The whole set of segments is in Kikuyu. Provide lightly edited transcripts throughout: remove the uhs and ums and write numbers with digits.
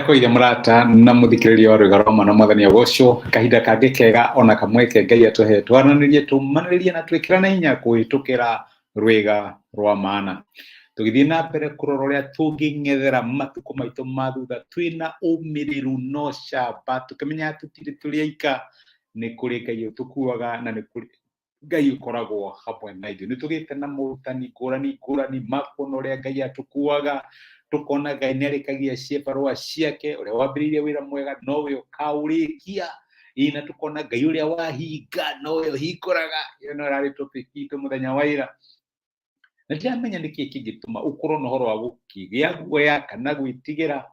Ndakũgeithia mũrata na mũthikĩrĩria wa rwĩga rwa mwana mwathani agocwo kahinda kangĩ kega ona kamweke Ngai atũhe twaranĩrie tũmanĩrĩrie na twĩkĩrane hinya kũhĩtũkĩra rwĩga rwa maana. Tũgĩthiĩ na mbere kũrora ũrĩa tũngĩng'ethera matukũ maitũ ma thutha twĩna ũmĩrĩru no camba tũkĩmenya tũtirĩ tũrĩ aika, nĩ kũrĩ Ngai ũtũkuaga na nĩ kũrĩ Ngai ũkoragwo hamwe na ithuĩ. Nĩ tũgĩte na morutani ngũrani ngũrani ma kuona ũrĩa Ngai atũkuaga, tũkona Ngai nĩ arĩkagia ciĩbarũa ciake, ũrĩa wambĩrĩirie wĩra mwega nowe ũkaũrĩkia, ĩ na tũkona Ngai ũrĩa wahinga nowe ũhingũraga. Ĩyo nĩyo ĩrarĩ topic itũ mũthenya wa ira. Na ndiramenya nĩkĩ kĩngĩtũma ũkorwo na ũhoro wa gũkĩgĩa guoya kana gwĩtigĩra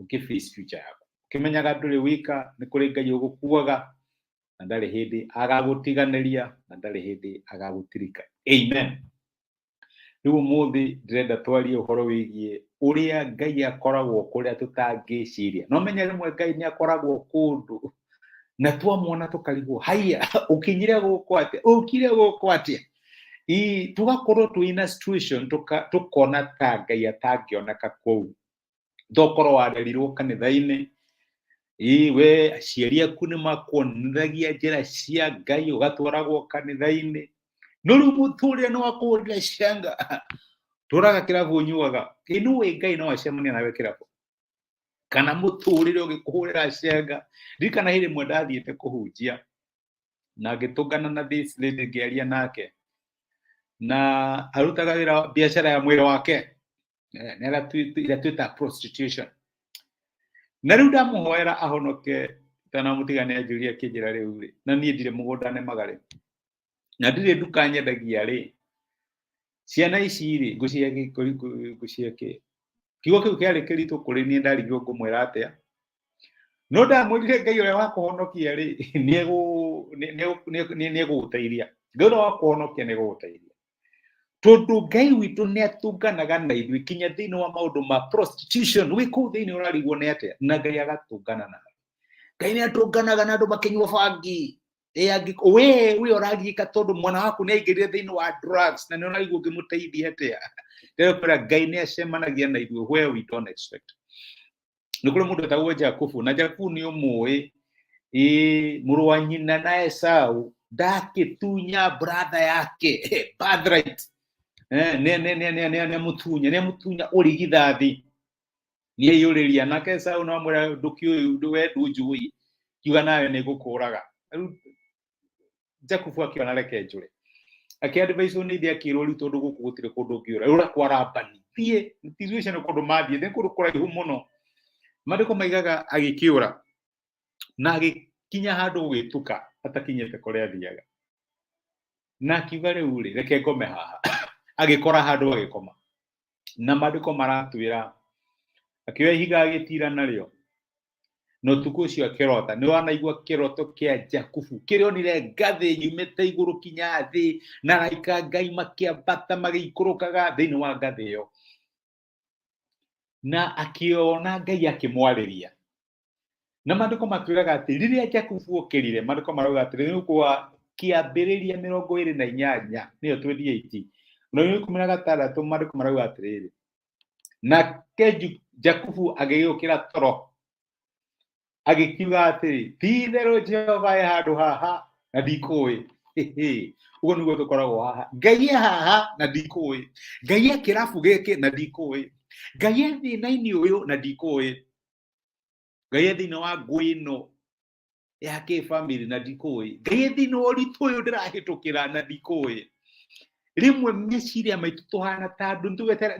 ũkĩ face future yaku. Ũkĩmenyaga ndũrĩ wika, nĩ kũrĩ Ngai ũgũkuaga na ndarĩ hĩndĩ agagũtiganĩria na ndarĩ hĩndĩ agagũtirika. Amen. Rĩu ũmũthĩ ndĩrenda twarie ũhoro wĩgiĩ ũrĩa Ngai akoragwo kũrĩa tũtangĩciria. No menye rĩmwe Ngai nĩ akoragwo kũndũ na twamuona tũkarigwo, haiya, ũkinyire gũkũ atĩa? Ũkire gũkũ atĩa? Tũgakorwo twĩna situation tũkona ta Ngai atangĩoneka kũu. Tokorwo warerirwo kanitha-inĩ, we aciari aku nĩ makuonithagia njĩra cia Ngai, ũgatwaragwo kanitha-inĩ, no rĩu mũtũrĩre nĩ wakũhũrĩra cenga, tũraga kĩrabu ũnyuaga, ĩ nĩũĩ Ngai no acemanie nawe kĩrabu, kana mũtũrĩre ũgĩkũhũrĩra cenga. Ndirikana hĩndĩ ĩmwe ndathiĩte kũhunjia na ngĩtũngana na this lady ngĩaria nake, na arutaga wĩra biacara ya mwĩrĩ wake, ĩrĩa twĩtaga prostitution. Na rĩu ndamũhoera ahonoke, itanamũtiga nĩ anjũria akĩnjĩra rĩu rĩ, na niĩ ndirĩ mũgũnda nĩmaga rĩ, na ndirĩ nduka nyendagia rĩ, ciana ici rĩ, ngũcihe ngũcihe kĩ? Kiugo kĩu kĩarĩ kĩritũ kũrĩ niĩ, ndarigirwo ngũmwĩra atĩa. No ndamwĩrire Ngai ũrĩa wakũhonokia rĩ, nĩegũgũteithia. Ngai ũrĩa wakũhonokia nĩegũgũteithia. Tondũ Ngai witũ nĩ atũnganaga na ithuĩ kinya thĩinĩ wa maũndũ ma prostitution, wĩ kũu thĩinĩ ũrarigwo nĩ atĩa, na Ngai agatũngana nawe. Ngai nĩ atũnganaga na andũ makĩnyua bangi. We we ũragiĩka tondũ mwana waku nĩ aingĩrire thĩinĩ wa drugs na nĩ ũrarigwo ũngĩmũteithia atĩa. Ndĩrakwĩra Ngai nĩ acemanagia na ithuĩ where we don't expect. Nĩ kũrĩ mũndũ wetagwo Jakubu, na Jakubu nĩ ũmũĩ, ĩ mũrũ wa nyina na Esau, ndakĩtunya brother yake birthright, nĩ amũtunya ũrigithathi, nĩ aiyũrĩria nake Esau no amwĩra ndũkĩũĩ we ndũnjũĩ, kiuga nawe nĩ ngũkũraga. Rĩu Jakubu akĩona reke njũre, akĩadvise nĩ ithe akĩrwo rĩu tondũ gũkũ gũtirĩ kũndũ ũngĩũra, ũra kwa Labani, thiĩ situation nĩ kũndũ mathiĩ nĩ kũndũ kũraihu mũno. Maandĩko maigaga agĩkĩũra na agĩkinya handũ gũgĩtuka atakinyĩte kũrĩa athiaga, na akiuga rĩu rĩ reke ngome haha, agĩkora handũ agĩkoma. Na maandĩko maratwĩra akĩoya ihiga agĩtira narĩo, na ũtukũ ũcio akĩrota. Nĩ wanaigua kĩroto kĩa Jakubu kĩrĩa onire ngathĩ yumĩte igũrũ kinya thĩ, na araika Ngai makĩambata magĩikũrũkaga thĩinĩ wa ngathĩ ĩyo, na akĩona Ngai akĩmwarĩria. Na maandĩko matwĩraga atĩ rĩrĩa Jakubu okĩrire, maandĩko marauga atĩ rĩu kwa kĩambĩrĩria 28 nĩyo 28 na 16, maandĩko marauga atĩrĩrĩ, nake Jakubu agĩgĩũkĩra toro agĩkiuga atĩrĩ, ti-itherũ Jehova e handũ haha na ndikũĩ. Ũguo nĩguo tũkoragwo haha, Ngai e haha na ndikũĩ, Ngai e kĩrabu gĩkĩ na ndikũĩ, Ngai e thĩna-inĩ ũyũ na ndikũĩ, Ngai e thĩinĩ wa ngũĩ ĩno ya kĩbamĩrĩ na ndikũĩ, Ngai e thĩinĩ wa ũritũ ũyũ ndĩrahĩtũkĩra na ndikũĩ. Rĩmwe meciria maitũ tũhana ta andũ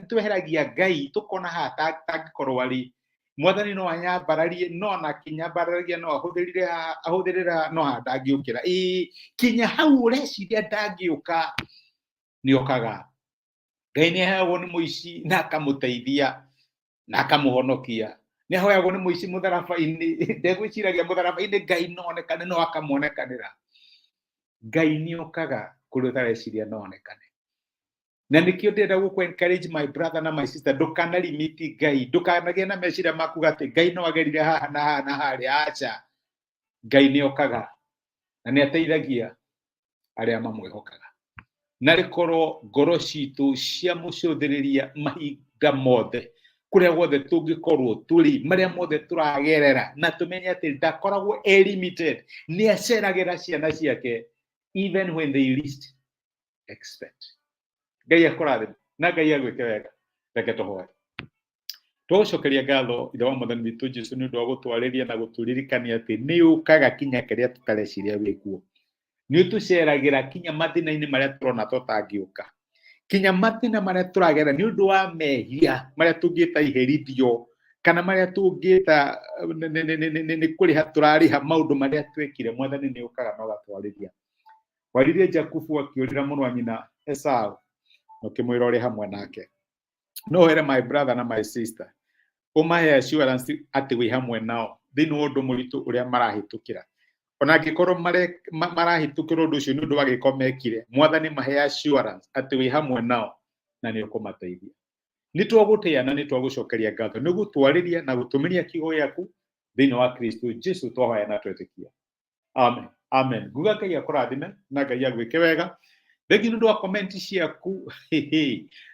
tweheragia Ngai, tũkona haha tangĩkorwo arĩ mwathani no anyambararie, no ona akĩnyambararagia no ahũthĩrire haha, ahũthĩrĩre haha, no haha ndangĩũkĩra. Ĩĩ, kinya hau ũreciria ndangĩũka, nĩokaga. Ngai nĩ aheagwo nĩ mũici na akamũteithia na akamũhonokia. Nĩ ahoyagwo nĩ mũici mũtharaba-inĩ, ndegwĩciragia mũtharaba-inĩ Ngai no onekane, no akamuonekanĩra. Ngai nĩ okaga kũrĩa ũtareciria no onekane. Na nĩkĩo ndĩrenda gũkũ encourage my brother na my sister, ndũkana limit Ngai, ndũkanagĩe na meciria maku atĩ Ngai no agerire haha na haha na harĩa. Aca, Ngai nĩ okaga na nĩ ateithagia arĩa mamwĩhokaga. Na rĩkorwo ngoro citũ ciamũcũthĩrĩria mahinda mothe, Kũrĩa guothe tũngĩkorwo tũrĩ, marĩa mothe tũragerera, na tũmenye atĩ ndakoragwo e limited, nĩ aceragĩra ciana ciake even when they least expect. Ngai akũrathime na Ngai agwĩke wega. Reke tũhoe. Twagũcokeria ngatho, Ithe wa Mwathani witũ Jesu, nĩ ũndũ wa gũtwarĩria na gũtũririkania atĩ nĩ ũkaga kinya kĩrĩa tũtareciria wĩkuo. Nĩ ũtũceragĩra kinya mathĩna-inĩ marĩa tũrona tũtangĩũka, kinya mathĩna marĩa tũragera nĩ ũndũ wa mehia marĩa tũngĩta iherithio, kana marĩa tũngĩta nĩ kũrĩha tũrarĩha maũndũ marĩa twekire. Mwathani, nĩ ũkaga na ũgatwarĩria. Waririe Jakubu akĩũrĩra mũrũ wa nyina Esau na ũkĩmwĩra ũrĩ hamwe nake. No wĩre my brother na my sister, ũmahe assurance atĩ wĩ hamwe nao thĩinĩ wa ũndũ mũritũ ũrĩa marahĩtũkĩra. Ona angĩkorwo marahĩtũkĩra ũndũ ũcio nĩ ũndũ wa gĩko mekire, Mwathani, mahe assurance atĩ wĩ hamwe nao na nĩ ũkũmateithia. Nĩ twagũtĩa na nĩ twagũcokeria ngatho nĩ gũtwarĩria na gũtũmĩria kiugo gĩaku. Thĩinĩ wa Kristo Jesu twahoya na twetĩkia, amen, amen. Nguga Ngai akũrathime na Ngai agwĩke wega. Thengi nĩ ũndũ wa comment ciaku,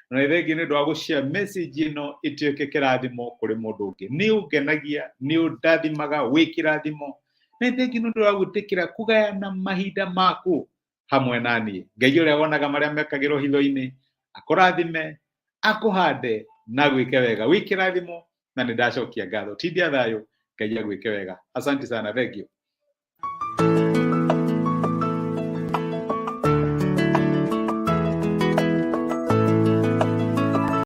na thengi nĩ ũndũ wa gũshare message ĩno ĩtuĩke kĩrathimo kũrĩ mũndũ ũngĩ. Nĩ ũngenagia, nĩ ũndathimaga, wĩ kĩrathimo. Na thengi nĩ ũndũ wa gwĩtĩkĩra kũgayana mahinda maku hamwe na niĩ. Ngai ũrĩa wonaga marĩa mekagĩrwo hitho-inĩ akũrathime, akũhande na gwĩke wega. Wĩ kĩrathimo na nĩ ndacokia ngatho. Tindia thayũ, Ngai agwĩke wega. Asante sana, thank you.